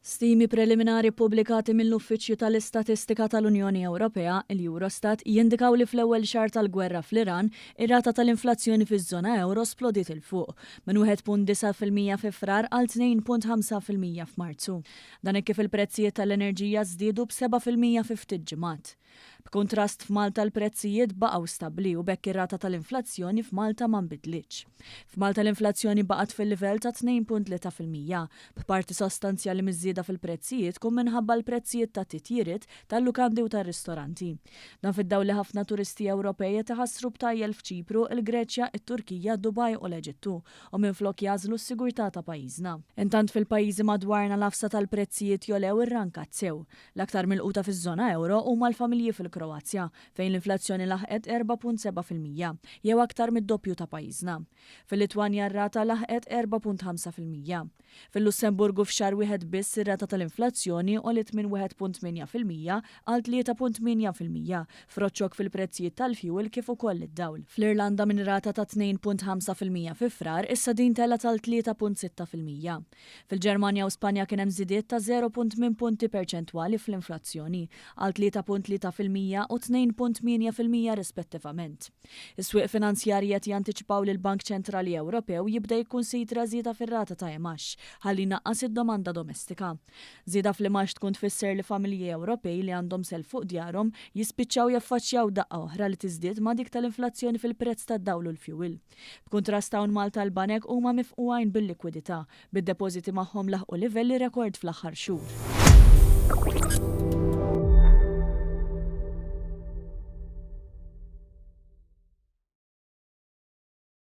Stimi preliminari ppubblikati mill-Uffiċċju tal-Istatistika tal-Unjoni Ewropea, il-Eurostat, jindikaw li fl-ewwel xahar tal-gwerra fl-Iran, ir-rata tal-inflazzjoni fiż-żona ewro splodiet 'il fuq, minn 1.9% fi Frar għal 2.5% f'Marzu. Dan hekk kif il-prezzijiet tal-enerġija żdiedu b'7% fi ftit ġimgħat. B'kuntrast f'Malta l-prezzijiet baqgħu stabbli u b'hekk ir-rata tal-inflazzjoni f'Malta ma nbidlitx. F'Malta l-inflazzjoni baqgħet fil-livell ta' 2.3%, b'parti sostanzjali miż-żieda fil-prezzijiet tkun minħabba l-prezzijiet tat-titjiriet, tal-lukandi u tar-ristoranti. Dan fid-dawl li ħafna turisti Ewropej qed iħassru btajjel f'Ċipru, il-Greċja, it-Turkija, Dubai u l-Eġittu u minflok jagħżlu s-sigurtà ta' pajjiżna. Intant fil-pajjiżi madwarna l-għafsa tal-prezzijiet jogħlew irrankat sew. L-aktar milquta fiż-żona ewro huma l-familji fil-Kroazja, fejn l-inflazzjoni laħqet 4.7%, jew aktar mid-doppju ta' pajjiżna. Fil-Litwanja r-rata laħqet 4.5%. Fil-Lussemburgu f'xahar wieħed biss ir-rata tal-inflazzjoni għoliet minn 1.8% għal 3.8%, frott xokk fil-prezzijiet tal-fjuwil kif ukoll id-dawl. Fl-Irlanda minn rata ta' 2.5% fi Frar issa din telgħet għal 3.6%. Fil-Ġermanja u Spanja kien hemm żidiet ta' 0.8 punti perċentwali fl-inflazzjoni, għal 3.3% u 2.8% rispettivament. Is-swieq finanzjarji qed jantiċipaw li l-Bank Ċentrali Ewropew jibda jikkunsidra żieda fir-rata ta' imgħax ħalli jnaqqas id-domanda domestika. Żieda fl-imgħax tkun tfisser li familji Ewropej li għandhom self fuq djarhom jispiċċaw jaffaċċjaw daqqa oħra li tiżdied ma' dik tal-inflazzjoni fil-prezz tad-dawl u l-fjuwil. B'kuntrast hawn Malta l-banek huma mifqugħin bil-likwidità, bid-depożiti magħhom laħqu livelli rekord fl-aħħar xhur.